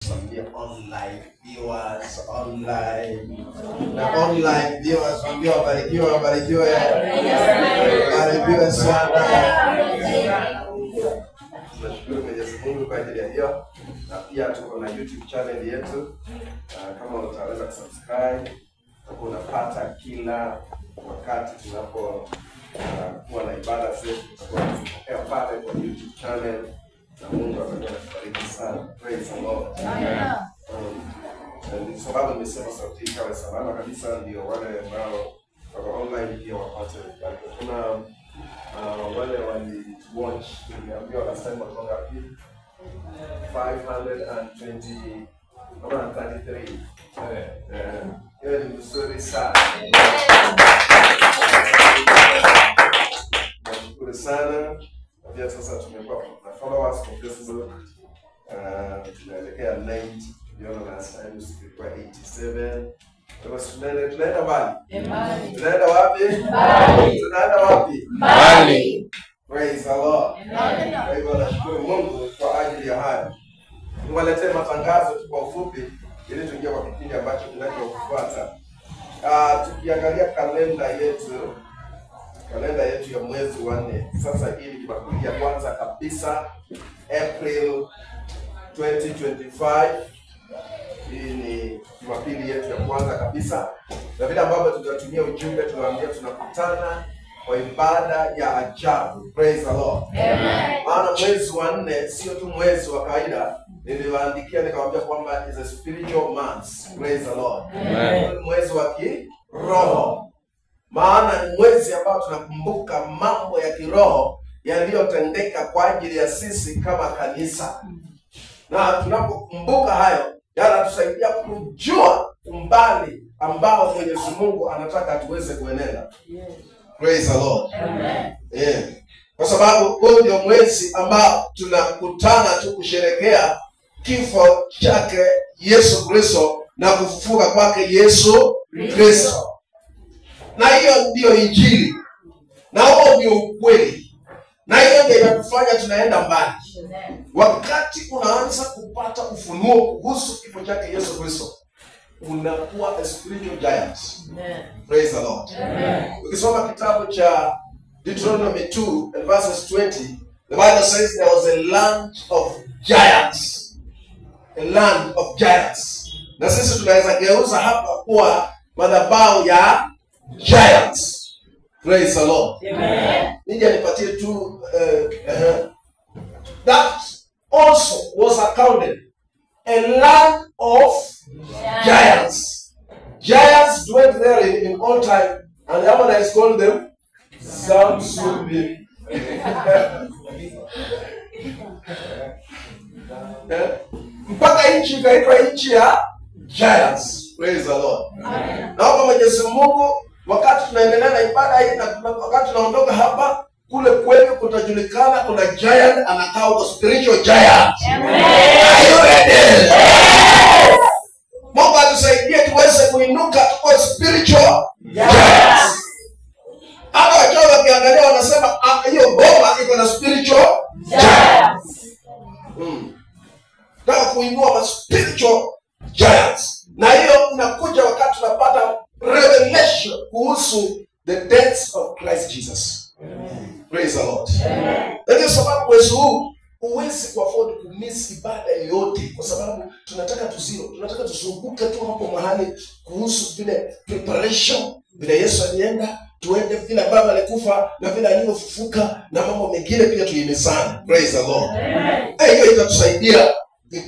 Tusalimie online viewers, online na online viewers, waambie wabarikiwe, wabarikiwe, wabarikiwe sana. Tunashukuru Mwenyezi Mungu kwa ajili ya hiyo, na pia tuko na YouTube channel yetu. Kama utaweza kusubscribe, utakuwa unapata kila wakati tunapo kuwa na ibada zetu, tutakuwa tunapokea pale kwa YouTube channel, na Mungu atakuwa anatubariki sana. Praise the Lord. Amen. Ni sababu nimesema sauti ikawe salama kabisa, ndio wale ambao wako online pia wapate baraka. Tuna wale wali watch, tuliambiwa last time walikuwa ngapi? 520 kama 33. Hiyo ni mzuri sana. Nashukuru sana. Pia sasa tumekuwa na followers kwa Facebook. Tunaelekea 90. Tuliona last time ilikuwa 87. Tunaenda mbali. Tunaenda wapi? Mbali. Tunaenda wapi? Mbali. Praise the Lord. Kwa hivyo nashukuru Mungu kwa ajili ya hayo. Niwaletee matangazo tu kwa ufupi ili tuingie kwa kipindi ambacho kinachofuata. Tukiangalia kalenda yetu ya mwezi wa 4. Sasa hii ni Jumapili ya kwanza kabisa, April 2025. Hii ni Jumapili yetu ya kwanza kabisa. Na vile ambavyo tutatumia ujumbe, tunawaambia tunakutana kwa ibada ya ajabu. Praise the Lord. Amen. Maana mwezi wa 4 sio tu mwezi wa kawaida. Niliwaandikia nikawaambia kwamba is a spiritual month. Praise the Lord. Amen. Mwezi wa kiroho. Maana ni mwezi ambao tunakumbuka mambo ya kiroho yaliyotendeka kwa ajili ya sisi kama kanisa. Na tunapokumbuka hayo, yanatusaidia kujua umbali ambao Mwenyezi Mungu anataka tuweze kuenenda. Praise the Lord. Amen. Yeah. Kwa sababu huu ndio mwezi ambao tunakutana tu kusherehekea kifo chake Yesu Kristo na kufufuka kwake Yesu Kristo. Na hiyo ndio Injili. Na huo ndio ukweli. Na hiyo ndio inatufanya tunaenda mbali. Wakati unaanza kupata ufunuo kuhusu kifo chake Yesu Kristo, unakuwa a spiritual giant. Amen. Praise the Lord. Amen. Ukisoma kitabu cha Deuteronomy 2 and verses 20, the Bible says there was a land of giants. A land of giants. Na sisi tunaweza geuza hapa kuwa madhabahu ya giants. Praise the Lord. Amen. Nije nipatie tu that also was accounted a land of giants. Giants dwelt there in all time, and the Ammonites called them Zamzumim. Mpaka nchi ikaitwa nchi ya giants. Praise the Lord. Naomba Mwenyezi Mungu, wakati tunaendelea na ibada hii na wakati tunaondoka hapa, kule kwenu kutajulikana kuna giant anakaa huko, spiritual giant. Amen. Are you ready? Yes. Mungu atusaidie tuweze kuinuka tuwe spiritual giants. Hata wachawi wakiangalia wanasema hiyo boma iko na spiritual giants. Nataka kuinua spiritual giants. Na hiyo inakuja wakati tunapata revelation kuhusu the death of Christ Jesus. Amen. Praise the Lord. Ndio sababu mwezi huu huwezi kuafford kumiss ibada yoyote, kwa sababu tunataka tunataka tuzunguke tu hapo mahali kuhusu vile preparation, vile Yesu alienda, tuende vile baba alikufa na vile alivyofufuka na mambo mengine pia tuimezane. Praise the Lord. Hiyo itatusaidia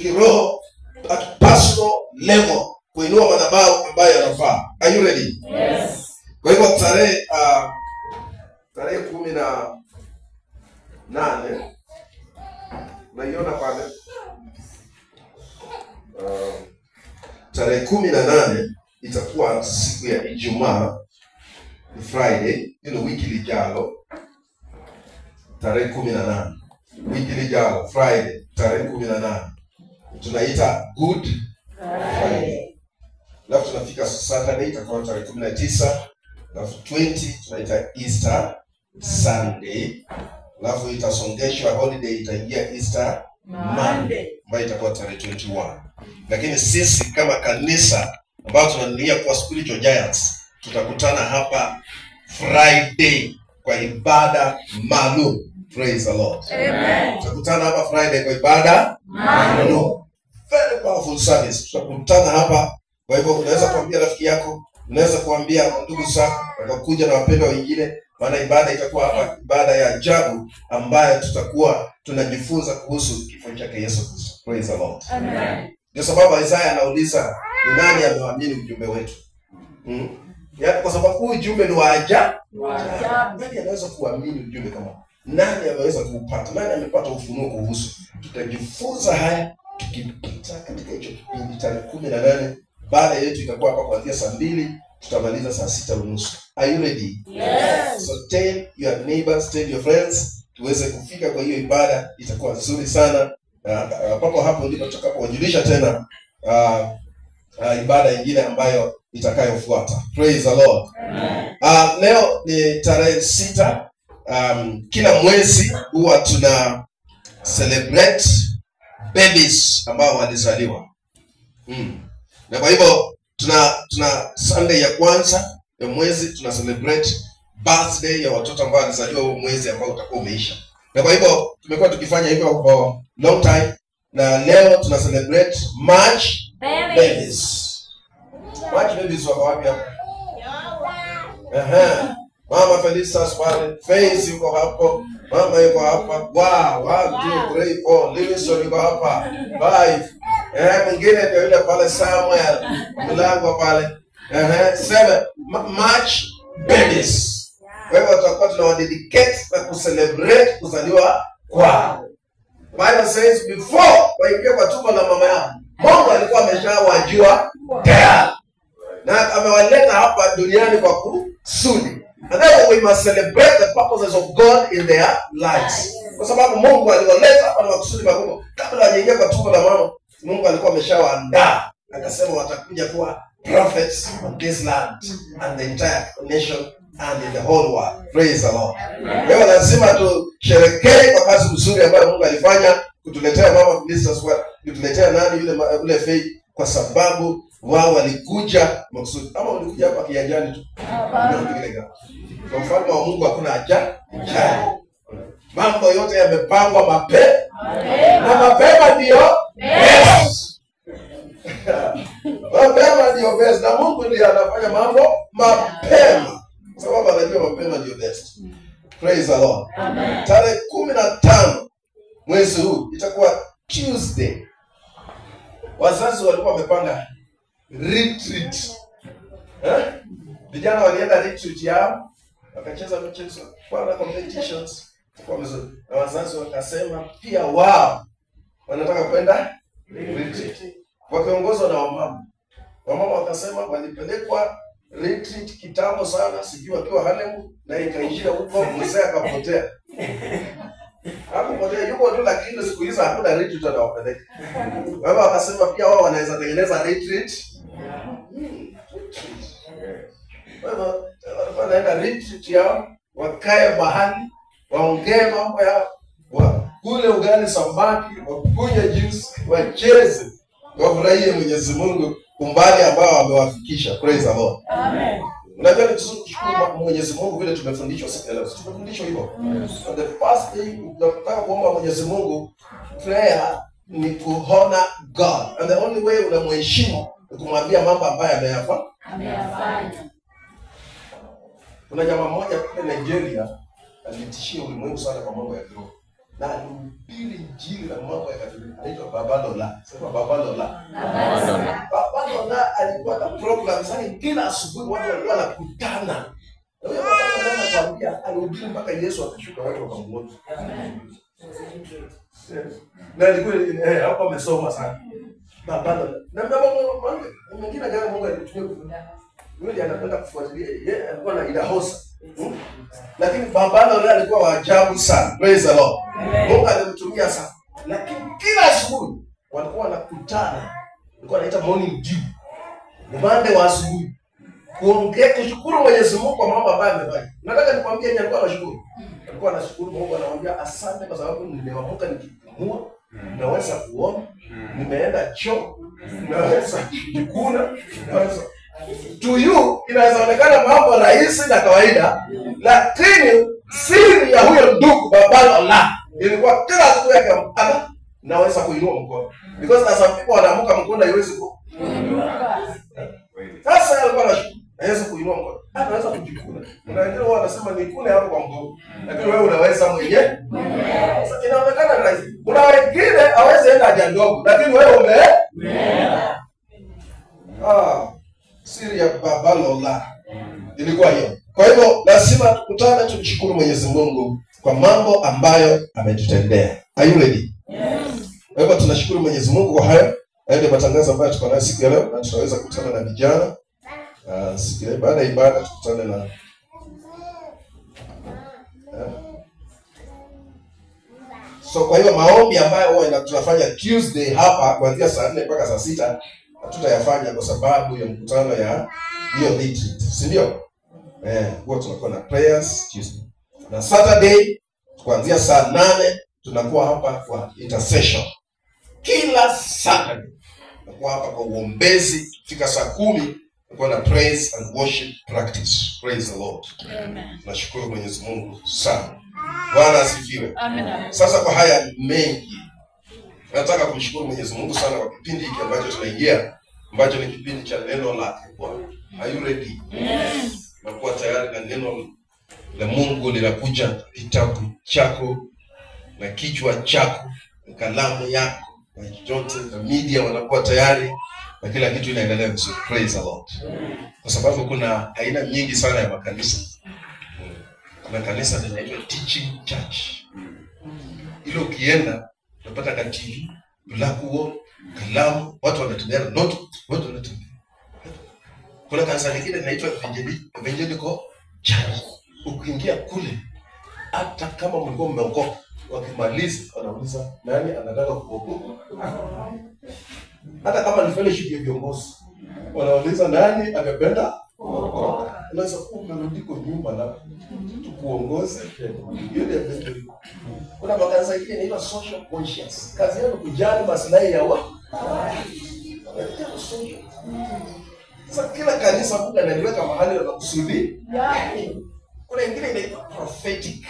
kiroho at personal level kuinua madhabahu ambayo yanafaa. Are you ready? Yes. Kwa hivyo tarehe 18 naiona pale. Tarehe 18 itakuwa siku ya Ijumaa, Friday, ilo wiki lijalo. Tarehe 18 wiki lijalo, Friday, tarehe 18 tunaita Good Friday. Alafu tunafika Saturday itakuwa tarehe 19, alafu 20 tunaita Easter Sunday. Alafu itasongeshwa holiday itaingia Easter Monday. ambayo itakuwa tarehe 21. Lakini sisi kama kanisa ambao tunanuia kuwa Spiritual Giants tutakutana hapa Friday kwa ibada maalum. Praise the Lord. Amen. Tutakutana hapa Friday kwa ibada maalum. Very powerful service. Tutakutana hapa. Kwa hivyo unaweza kuambia rafiki yako, unaweza kuambia ndugu zako, watakuja na wapendwa wengine, maana ibada itakuwa hapa, ibada ya ajabu ambayo tutakuwa tunajifunza kuhusu kifo chake Yesu Kristo. Praise the Lord. Amen. Ndio sababu Isaiah anauliza ni nani ameamini ujumbe wetu? Yaani kwa sababu huu ujumbe ni wa ajabu. Nani anaweza kuamini ujumbe kama? Nani ameweza kuupata? Nani amepata ufunuo kuhusu? Tutajifunza haya tukipita katika hicho kipindi tarehe 18. Baada yetu itakuwa hapa kuanzia saa 2, tutamaliza saa 6:30. Are you ready? Yes. So tell your neighbors, tell your friends, tuweze kufika kwa hiyo ibada, itakuwa nzuri sana. Na papo hapo ndipo tutakapowajulisha tena ibada nyingine ambayo itakayofuata. Praise the Lord. Amen. Leo ni tarehe 6. Kila mwezi huwa tuna celebrate babies ambao walizaliwa. Na kwa hivyo tuna Sunday ya kwanza ya mwezi tuna celebrate birthday ya watoto ambao walizaliwa huo mwezi ambao utakuwa umeisha. Na kwa hivyo tumekuwa tukifanya hivyo for long time, na leo tuna celebrate March babies. March babies wako wapi hapa? Mama Felisa pale, Faith yuko hapo, mama yuko hapa. Wow, 1 2 3 4, Livingston yuko hapa. 5. Mwingine ndio yule pale Samuel, mlango pale. 7 March babies. Kwa hivyo tutakuwa tunawadedicate na kucelebrate kuzaliwa kwao. Bible says before waingie kwa tumbo la mama yao, Mungu alikuwa ameshawajua tayari. Na amewaleta hapa duniani kwa kusudi. And therefore we must celebrate the purposes of God in their lives. Kwa sababu Mungu aliwaleta hapa na makusudi makubwa. Kabla hawajaingia kwa tumbo la mama, Mungu alikuwa ameshawaandaa. Akasema watakuja kuwa prophets on this land and the entire nation and in the whole world. Praise the Lord. Leo lazima tusherehekee kwa kazi nzuri ambayo Mungu alifanya kutuletea mama ministers, kutuletea nani yule Faith, kwa sababu wao walikuja makusudi. Ama walikuja hapa kiajani tu. Kwa mfalme wa Mungu hakuna ajali. Mambo yote yamepangwa mapema. Na mapema ndio best. Mapema ndio best. Na Mungu ndiye anafanya mambo mapema. Sababu anajua mapema ndio best. Praise the Lord. Amen. Tarehe 15 mwezi huu itakuwa Tuesday. Wazazi walikuwa wamepanga retreat. Vijana walienda retreat yao, wakacheza michezo, kwa na competitions. Kwa mzuri. Na wazazi wakasema pia wao wanataka kwenda retreat. Wakiongozwa na wamama. Wamama wakasema walipelekwa retreat kitambo sana, sijui wakiwa honeymoon, na ikaishia huko, mzee akapotea. Hakupotea, yuko tu, lakini siku hizo hakuna retreat anawapeleka. Wao wakasema pia wao wanaweza tengeneza retreat. Wao wanaenda retreat yao, wakae mahali, waongee mambo yao, wakule ugali samaki, wakunywe juice, wacheze, wafurahie Mwenyezi Mungu umbali ambao amewafikisha. Praise the Lord. Amen. Unajua ni vizuri kushukuru Mwenyezi Mungu vile tumefundishwa siku ya leo. Tumefundishwa hivyo. And the first thing unataka kuomba Mwenyezi Mungu, prayer ni kuhonor God. And the only way unamheshimu ni kumwambia mambo ambayo ameyafanya. Kuna jamaa mmoja kule Nigeria alitishia ulimwengu sana kwa mambo ya kiroho. Na alihubiri injili na mambo ya Katoliki. Anaitwa Babalola. Sema Babalola. Babalola alikuwa na program sana, kila asubuhi watu walikuwa wanakutana. Na huyo Babalola anakuambia alihubiri mpaka Yesu akashuka, watu wakamuona. Na alikuwa hapo amesoma sana. Babalola. Na mambo mengine gani Mungu alitumia? Yule anapenda kufuatilia, yeye alikuwa na Idahosa. Lakini Babalola alikuwa wa ajabu sana. Praise the Lord. Mungu alimtumia sana. Lakini kila asubuhi walikuwa wanakutana. Walikuwa wanaita morning dew. Umande wa asubuhi. Kuongea, kushukuru Mwenyezi Mungu kwa mambo ambayo amefanya. Nataka nikwambie yeye alikuwa anashukuru. Alikuwa anashukuru Mungu, anamwambia asante kwa sababu nimeamka nikipumua, Naweza kuona, nimeenda choo, naweza kujikuna, naweza. To you inaweza onekana mambo rahisi na kawaida, lakini siri ya huyo ndugu Babalola ilikuwa kila siku yake naweza kuinua mkono. Because as some people wanaamuka mkono haiwezi ku. Sasa alikuwa anaweza kuinua mkono. Anaweza kujikuna. Kuna wengine wao wanasema nikune hapo kwa mkono. Lakini wewe unaweza mwenyewe. Sasa inaonekana rahisi. Kuna wengine hawezi enda haja ndogo, lakini wewe ume. Siri ya Babalola ilikuwa hiyo. Kwa hivyo lazima tukutane tumshukuru Mwenyezi Mungu kwa mambo ambayo ametutendea. Are you ready? Yes. Kwa hivyo tunashukuru Mwenyezi Mungu kwa hayo. Hayo ndio matangazo ambayo tuko nayo siku ya leo, na tutaweza kukutana na vijana. Siku ya baada ya ibada tukutane na So kwa hiyo maombi ambayo huwa tunafanya Tuesday hapa kuanzia saa 4 mpaka saa 6 hatutayafanya kwa sababu ya mkutano ya hiyo retreat, si ndio? Huwa tunakuwa na prayers Tuesday. Na Saturday kuanzia saa 8 tunakuwa hapa kwa intercession. Kila Saturday tunakuwa hapa kwa uombezi, fika saa 10 tunakuwa na praise and worship practice. Praise the Lord. Amen. Tunashukuru Mwenyezi Mungu sana. Bwana asifiwe. Amen. Sasa kwa haya mengi nataka kumshukuru Mwenyezi Mungu sana kwa kipindi hiki ambacho tunaingia, ambacho ni kipindi cha neno lake Bwana. Are you ready? Yes. Nakuwa tayari na neno la Mungu linakuja, kitabu chako na kichwa chako na kalamu yako na chochote na media wanakuwa tayari na kila kitu inaendelea vizuri. Praise the Lord. Kwa sababu kuna aina nyingi sana ya makanisa. Kuna kanisa linaitwa Teaching Church. Ile ukienda unapata ka TV, blackboard, kalamu, watu wanatumia notebook, watu wanatumia. Kuna kanisa lingine linaitwa Evangelical Church. Ukiingia kule hata kama mlikuwa mmeokoka, wakimaliza wanauliza nani anataka kuokoka. Hata kama ni fellowship ya viongozi, wanauliza nani angependa kuokoka. Unaweza kuwa umerudi kwa nyumba na tukuongoze. Hiyo ndio evangelical. Kuna makanisa mengine inaitwa social conscious. Kazi yao kujali maslahi ya watu. Sasa kila kanisa Mungu analiweka mahali na kusudi. Kuna ingine inaitwa prophetic.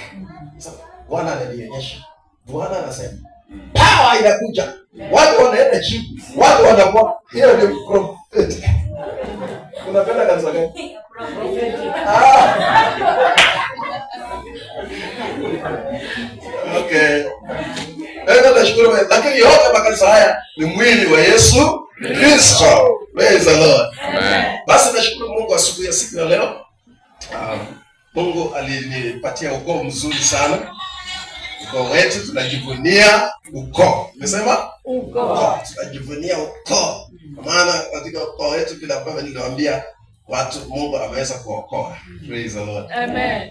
Sasa Bwana analionyesha. Bwana anasema power inakuja. Watu wanaenda chini, watu wanakuwa. Hiyo ndio prophetic. Unapenda kanisa gani? Prophetic. Okay. Hebu nashukuru, lakini yote makanisa haya ni mwili wa Yesu Kristo. Praise the Lord. Amen. Basi nashukuru Mungu asubuhi ya siku ya leo. Mungu alinipatia ukoo mzuri sana. Ukoo wetu tunajivunia ukoo. Nimesema ukoo. Tunajivunia ukoo. Kwa maana katika ukoo wetu bila ambavyo niliwaambia watu Mungu ameweza kuokoa. Praise the Lord. Amen.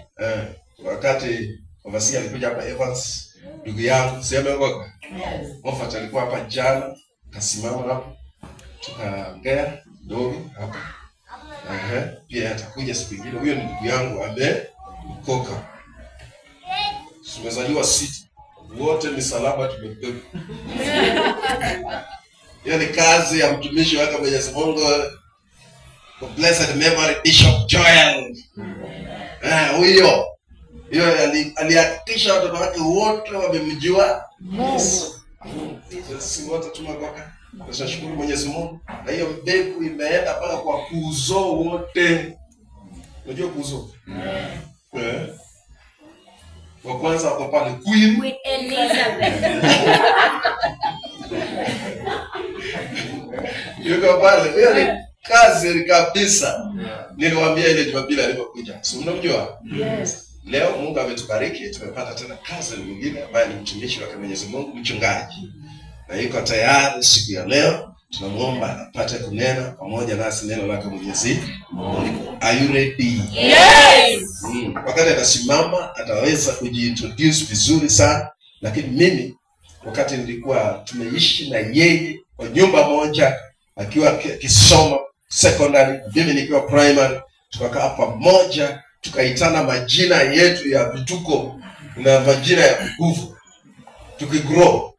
Wakati Overseer alikuja hapa Evans, ndugu yangu, si ameokoka? Yes. Moffat alikuwa hapa jana, kasimama hapo. Tukaongea kidogo hapa. Pia atakuja siku nyingine. Huyo ni ndugu yangu ameokoka. Tumezaliwa sisi wote misalaba tumebeba. Hiyo ni kazi ya mtumishi wake Mwenyezi Mungu, blessed memory Bishop Joel. Huyo hiyo alihakikisha watoto wake wote wamemjua Mungu. Sisi wote tumeokoka. Tunashukuru Mwenyezi Mungu. Na hiyo mbegu imeenda mpaka kwa kuzo wote. Unajua kuzo? Wa kwanza wako pale Queen Elizabeth. Yuko pale. Hiyo ni kazi kabisa. Niliwaambia ile Jumapili alipokuja. Si mnamjua? Yes. Leo Mungu ametubariki, tumepata tena kazi nyingine ambaye ni mtumishi wake Mwenyezi Mungu, mchungaji. Na yuko tayari siku ya leo, tunamuomba apate kunena pamoja nasi neno lake Mwenyezi Mungu. Are you ready? Yes. Wakati atasimama ataweza kujiintroduce vizuri sana, lakini mimi wakati nilikuwa tumeishi na yeye kwa nyumba moja akiwa akisoma secondary, mimi nikiwa primary, tukakaa pamoja, tukaitana majina yetu ya vituko na majina ya nguvu tukigrow.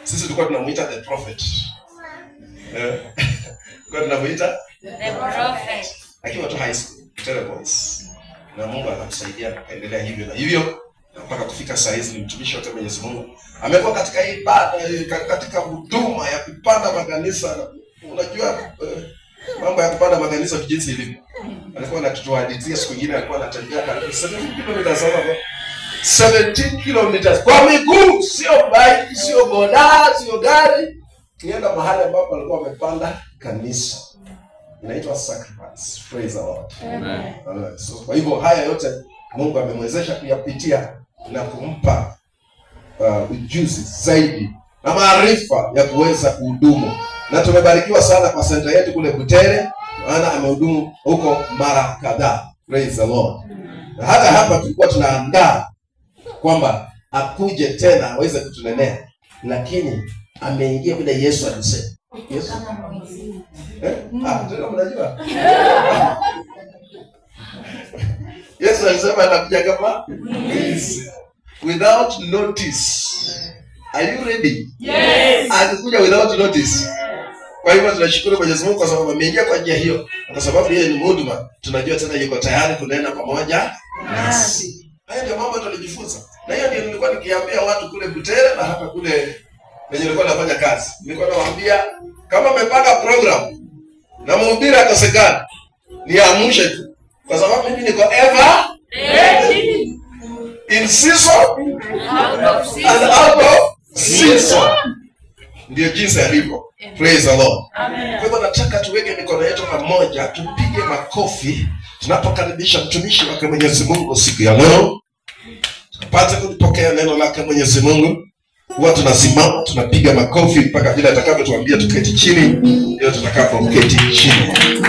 Sisi tulikuwa tunamuita the prophet. Tulikuwa tunamuita the prophet akiwa tu high school, Butere Boys. Na Mungu akatusaidia akaendelea hivyo na hivyo mpaka kufika saa hizi ni mtumishi wote Mwenyezi Mungu. Amekuwa katika ibada, katika huduma ya kupanda makanisa. Unajua mambo ya kupanda makanisa jinsi ilivyo. Alikuwa anatuhadithia siku nyingine, alikuwa anatembea karibu 17 kilometers hapo. 17 kilometers kwa miguu, sio bike, sio boda, sio gari. Kienda mahali ambapo alikuwa amepanda kanisa. Inaitwa sacrifice. Praise the Lord. Amen. So kwa hivyo haya yote Mungu amemwezesha kuyapitia na kumpa ujuzi zaidi na maarifa ya kuweza kuhudumu. Na tumebarikiwa sana kwa senta yetu kule Butere, maana amehudumu huko mara kadhaa. Praise the Lord. Na hata hapa tulikuwa tunaandaa kwamba akuje tena aweze kutunenea, lakini ameingia vile Yesu alisema. Yesu tena mnajua. Yesu alisema atakuja kama mwizi. Without notice. Are you ready? Yes. Atakuja without notice. Kwa hivyo tunashukuru Mwenyezi Mungu kwa sababu ameingia kwa njia hiyo, na kwa sababu yeye ni mhuduma, tunajua tena yuko tayari kunena pamoja nasi. Haya ndio mambo tulijifunza. Na hiyo ndio nilikuwa nikiambia watu kule Butere na hapa kule penye nilikuwa nafanya kazi. Nilikuwa nawaambia kama mmepanga program na mhubiri akosekana, niamshe tu. Kwa sababu mimi niko ever ready in season out of season. And out of season. Ndio jinsi alivyo. Praise the Lord. Amen. Kwa hivyo nataka tuweke mikono yetu pamoja, tupige makofi tunapokaribisha mtumishi wake Mwenyezi Mungu siku ya leo. Tupate kulipokea neno lake Mwenyezi Mungu. Huwa tunasimama tunapiga makofi mpaka vile atakavyotuambia tuketi chini, ndio tutakapoketi chini.